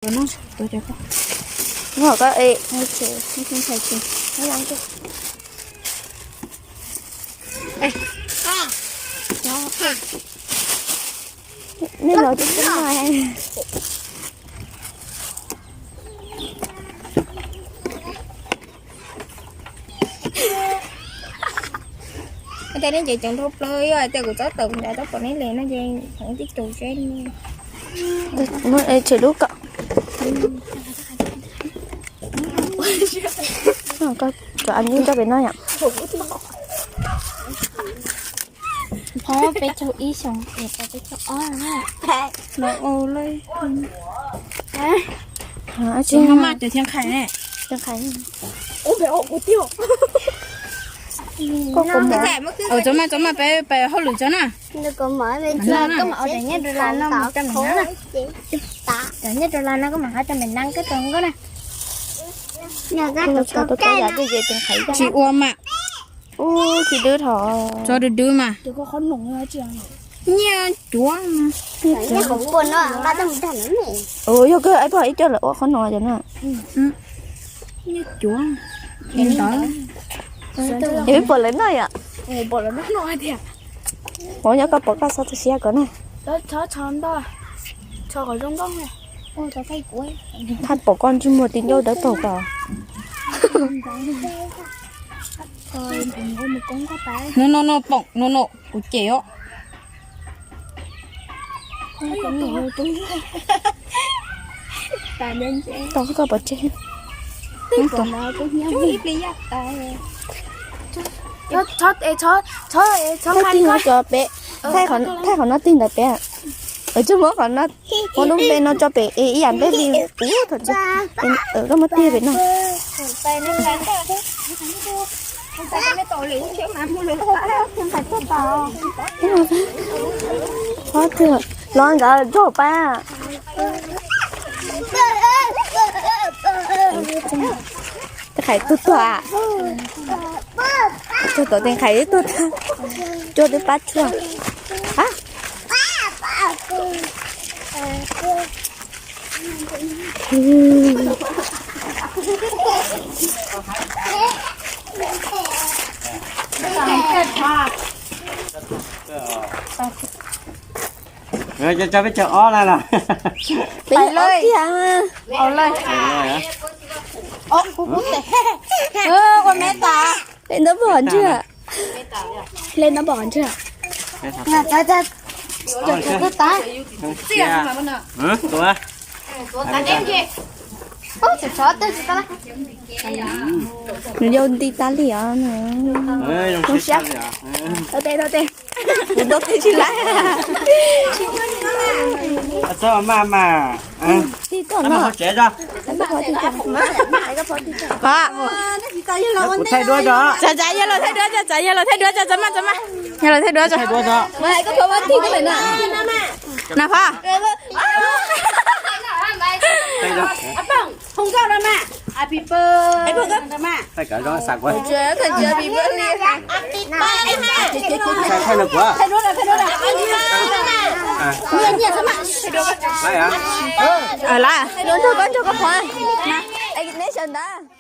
Noj, noj ko e, ntshai tsis, no, nej los twb tub no. Ua cas nej ceev ceev dhau plaws, yog hais tias kuv txhob tawm kuv nrad tau pom nej li no ces tib caus seb. Muab tsheb dub kom. Koj cov a nyuj coj pem no yom. Phob peb caug ib xyoo es tau peb caug ob no. Tsis maj maj cov thiab qhais ne. Koj, txhob maj, txhob maj, peb hauj lwm tso na. Koj mam ua cov nyiaj rau las no mus rau mem nab na. Cov nyiaj rau las no koj mam hab rau mem nab koj tau nkauj na. Tsis ua mas. Ub, tsis dwb tho. Tso dwb dwb mas. Nyiaj cuav. Yog kawg, ib pog ib co lawv ua qhov no cov no. Nyiaj cuav. Yog ib pom lawv noj yom. Ua nyob koj pom koj xav tu siab kom na. Thaj pom koj ntsej muag tib ncauj dawb paug ko. No no no, poom no no, kuv cem os. Tau koj pov tseg. Thaij tig no tso peb, thaij qhov no tig ntawd peb. Tsis muab qhov no, muab lub npe no tso pem ib yam npeb li. Ub, thaum tsis, koj muab tig pem no. Qhov twg los nkawd rau pab. Tej qhais tuag tuag. Tuag tom tej qhais tuag tuag. Cuaj twb pab tshuaj. Cov peb caug ob na los. Peb caug ob tiag. Ua me tas. Hle ntab pom ntswg. Hle ntab pom ntswg. Nws yau nti tas li os. Zoo siab. Tau tes, tau tes. Kuv tau tes tsis laib. Tig tom no. Txav, txav, yog los thaij duab, txav, yog los thaij duab, txav mas, txav mas. Yog los thaij duab, txav. Na phob. Neb sawv ntawd.